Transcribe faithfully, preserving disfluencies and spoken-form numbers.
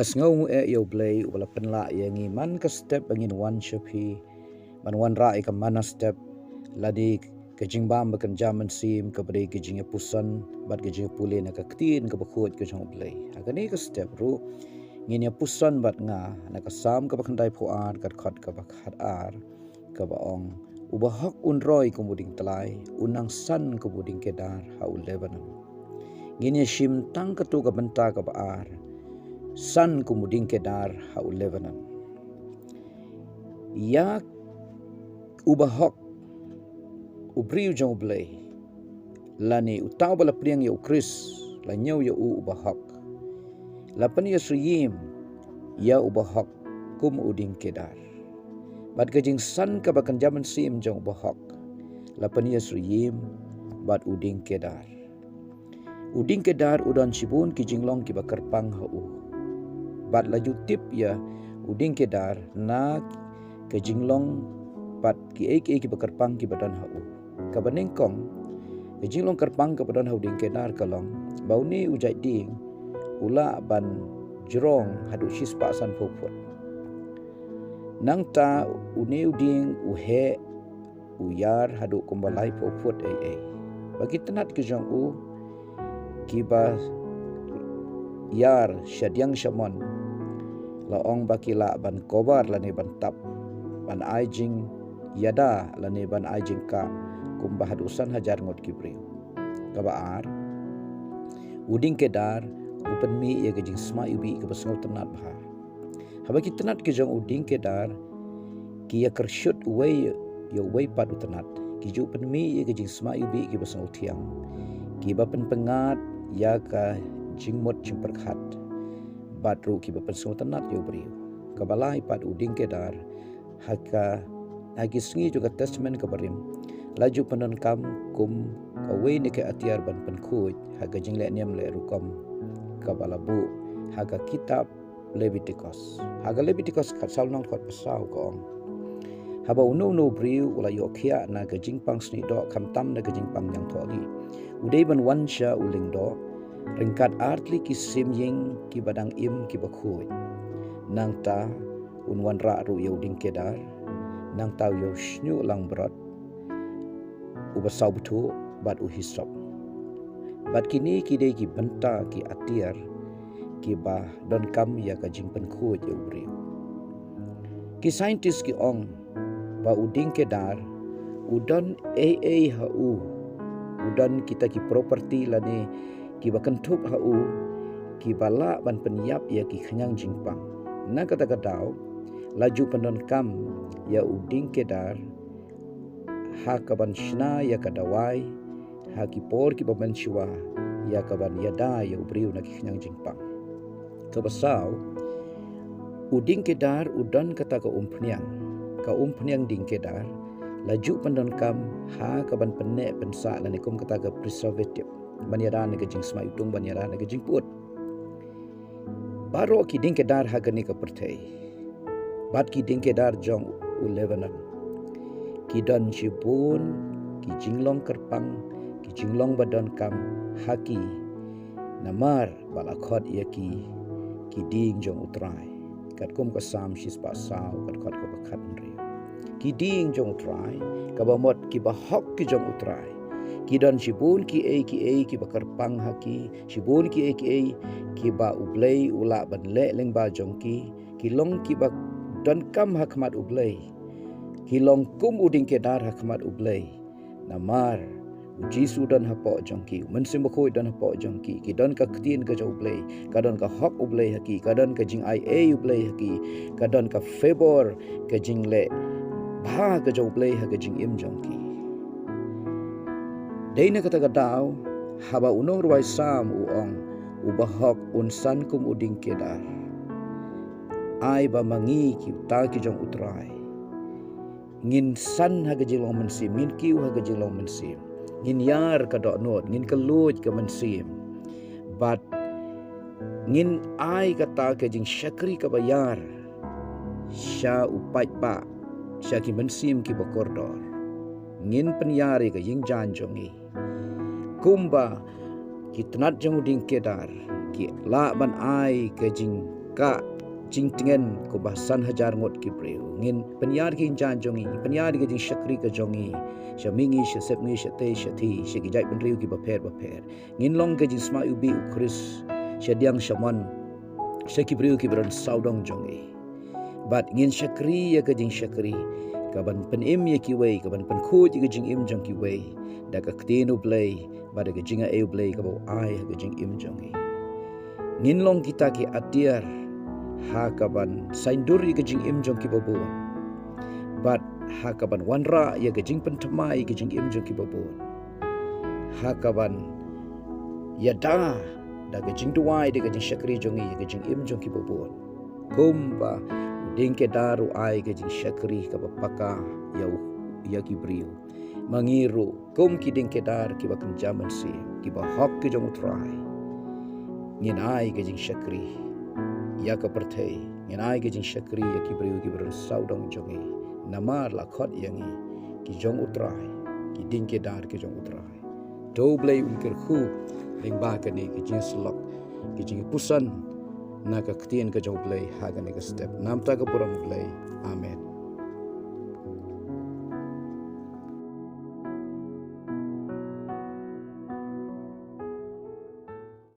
Sngew nguh eh ïa U Blei uba la pynlah ïa ngi man ka step ba ngin wan sha phi, ban wanrah ïa ka man ka step, lane ka jingbam ba kynja mynsiem kaba dei ka jingïapuson bad ka jingïapule na ka ktien kaba khuid ka jong U Blei. Ha kane ka step ruh ngin ïapuson bad nga na ka Salm kaba khyndaiphew ar, ka dkhot kaba khatar, kaba ong, "Uba hok un roi kum u dieng tyllai, un nang san kum u dieng kedar ha u Lebanon." Ngin ïa shim tang katto ka bynta kaba ar, "San kum u dieng kedar ha u Lebanon." Ïa uba hok, u briew jong U Blei, lane uta uba la pdiang ïa U Khrist, la ñiew ïa u uba hok, la pynïasyriem ïa uba hok kum u dieng kedar. Bad ka jingsan kaba kynja mynsiem jong uba hok, la pynïasyriem bad u dieng kedar. U dieng kedar u don shibun ki jinglong kiba kyrpang ha u. Bad la ju tip ïa u dieng kedar na ka jinglong bad kiei kiei kiba kyrpang kiba don ha u. Kaba nyngkong, ka jinglong kyrpang kaba don ha u dieng kedar ka long ba une u jait dieng u lah ban jrong haduh shispah sanphew phut. Nangta une u dieng u heh, u ïar haduh kumba laiphew phut ei ei. Ba ki tnat ki jong u kiba ïar shadiang shamon, la ong ba ki lah ban cover lane ban tap, ban ai jingïada lane ban ai jingkah kumba haduh san hajar ngut ki briew. Kaba ar, u dieng kedar u pynmih ïa ka jingsma iwbih kaba sngewtynnat bha. Haba ki tnat ki jong u dieng kedar ki ïakyrshut uwei ïa uwei pat u tnat, ki ju pynmih ïa ka jingsma iwbih kiba sngewthiang, kiba pynpyngngad ïa ka jingmut jingpyrkhat, bad ruh kiba pynsngewtynnat ïa u briew. Kaba lai pat, u dieng kedar ha ka, ha ki sngi jong ka Testament kaba rim, la ju pyndonkam kum kawei na ki atiar ban pynkhuid ha ka jingleh niam leh rukom kaba la buh ha ka kitab Leviticus. Ha ka Leviticus khatsaw lynnong dkhot ba saw ka ong, "Haba uno uno u briew u la ïoh khiah na ka jingpang snieh doh khamtam na ka jingpang ñiangthohlieh, u dei ban wan sha u lyngdoh ryngkat artylli ki sim ïing kiba dang im kiba khuid. Nangta un wanrah ruh ïa u dieng kedar, nangta u ïa u shñiuh langbrot uba saw bthuh bad u hisop. Bad kine ki dei ki bynta ki atiar kiba donkam ïa ka jingpynkhuid ïa u briew." Ki scientist ki ong ba u dieng kedar u don ei ei ha u, u don kita ki property lane kiba kynthup ha u, kiba lah ban pynïap ïa ki khñiang jingpang. Na kata ka daw la ju pyndonkam ïa u dieng kedar ha kaban shna ïa ka dawai ha ki por kiba mynshuwa, ïa kaban ïada ïa u briew na ki khñiang jingpang. Kaba saw, u dieng kedar u don kata ka umphniang. Ka umphniang dieng kedar la ju pyndonkam ha kaban pynneh pynsah lane kum kata ka preservative, ban ïada na ka jingsma iwtung, ban ïada na ka jingput. Baroh ki dieng kedar ha kane ka pyrthei bad ki dieng kedar jong u Lebanon ki don shibun ki jinglong kyrpang, ki jinglong ba donkam ha ki, namar ba la khot ïa ki ki dieng jong u Trai, katkum ka Salm shispah saw, ka dkhot kaba khathynriew. Ki dieng jong u Trai, kaba mut kiba hok ki jong u Trai, ki don shibun kiei kiei kiba kyrpang ha ki, shibun kiei kiei kiba U Blei u lah ban leh lyngba jong ki. Ki long kiba donkam ha khmat U Blei, ki long kum u dieng kedar ha khmat U Blei. Namar u Jisu u don hapoh jong ki, u Mynsiem Bakhuid u don hapoh jong ki, ki don ka ktien ka jong U Blei, ka don ka hok U Blei ha ki, ka don ka jingai ei U Blei ha ki, ka don ka favor, ka jingleh bha ka jong U Blei ha ka jingim jong ki. Dei na kata ka daw, haba u nongrwai Salm u ong, "Uba hok un san kum u dieng kedar." Ai ba ma ngi kita ki jong u Trai ngin san ha ka jinglong mynsiem, ngin kiew ha ka jinglong mynsiem, ngin ïar ka dohnud, ngin kylluid ka mynsiem, bad ngin ai kata ka jingshakri kaba ïar sha u paidbah, sha ki mynsiem kiba kordor. Ngin pynïar ïa ka ïing jaiñ jong ngi. Kumba ki tnat jong u dieng kedar ki lah ban ai ka jing ka jingtngen kumba san hajar ngut ki briew. Ngin pynïar ki jingjan jong ngi, pynïar ki jingshakri ka jong ngi sha mihngi, sha sepngi, sha tei, sha thi, sha ki jaitbynriew kiba pher ba pher. Ngin long ka jingsma u bih u Khrist shadiang shaman sha ki briew kiba don sawdong jong ngi. Bad ngin shakri ïa ka jingshakri kaban pynim ïa kiwei, kaban pynkhuid ïa ka jingim jong kiwei da ka ktien u Blei bad da ka jingai u Blei kaba u ai ha ka jingim jong ngi. Ngin long kita ki atiar ha kaban saiñdur ïa ka jingim jong kiba bun, bad ha kaban wanrah ïa ka jingpynthymmai ïa ka jingim jong kiba bun, ha kaban ïada da ka jingduwai, da ka jingshakri jong ngi ïa ka jingim jong kiba bun. Kumba u dieng kedar u ai ka jingshakri kaba paka ïa u, ïa ki briew, ma ngi ruh kum ki dieng kedar kiba kynja mynsiem, kiba hok ki jong u Trai, ngin ai ka jingshakri ïa ka pyrthei, ngin ai ka jingshakri ïa ki briew kiba don sawdong jong ngi. Namar la khot ïa ngi ki jong u Trai, ki dieng kedar ki jong u Trai. To u Blei un kyrkhu lyngba kane ka jingïasyllok, ka jingïapuson na ka ktien ka jong u Blei ha kane ka step. Namar ka burom u Blei. Amen.